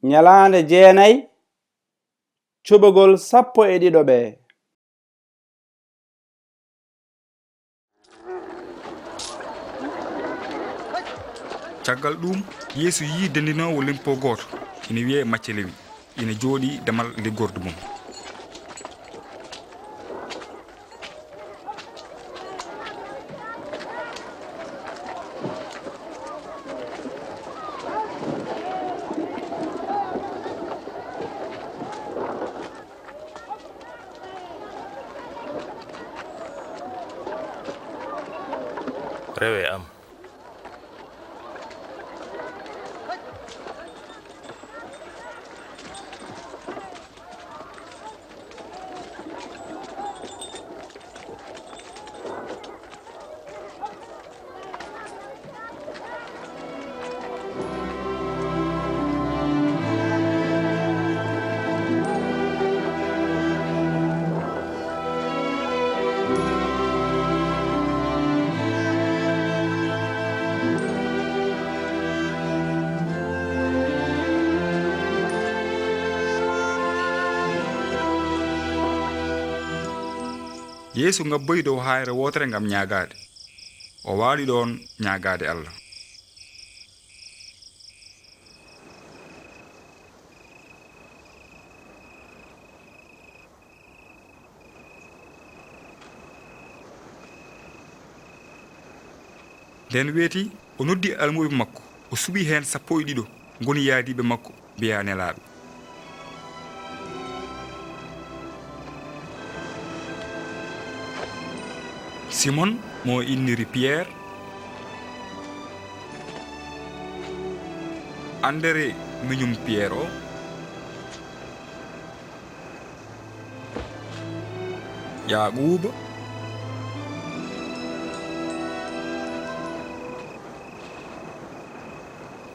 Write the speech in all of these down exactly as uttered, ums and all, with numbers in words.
Nyalaande jeenay, cuɓagol sappo e ɗiɗo ɓee. Caggal ɗuum, Yeesu yii denndinoowo limpo gooto, ina wiyee Macce Lewi, ina jooɗii damal liggordu mum. Rewee am. Yeesu ngabboyi dow haayre wootere ngam ñaagaade. O waali ɗoon ñaagaade Alla. Ndeen weeti, o noddi almuuɓe makko, o suɓii heen sappo e ɗiɗo ngoni yaadiiɓe makko, mbiyaa nelaaɓe. Simon mo inniri Piyeer, Andere miñum Piyeer o, Yaaquuba,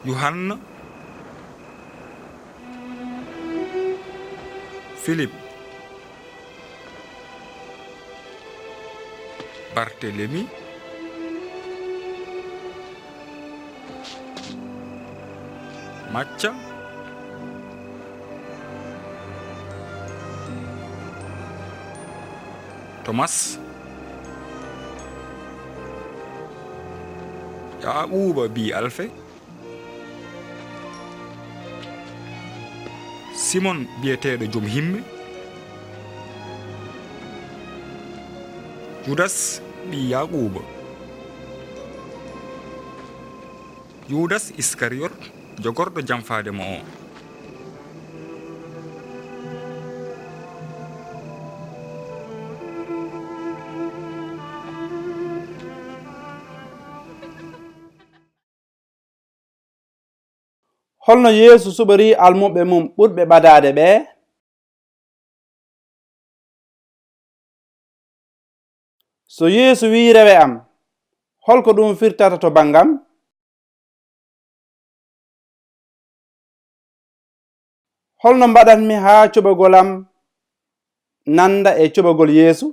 Yuhanna, Filip, Bartelemi, Macca, Tomas, Yaaquuba ɓii Alfe, Simon biyeteeɗo Jom Himme, Judas ɓii Yaaquuba, Yudas Iskariyot, jogorɗo jamfaade mo o. Holno Yeesu suɓorii almuɓɓe mum ɓurɓe ɓadaade ɓee? So Yeesu wii rewe am, holko ɗum firtata to banngam? Holno mbaɗatmi haa cuɓagol am nannda e cuɓagol Yeesu?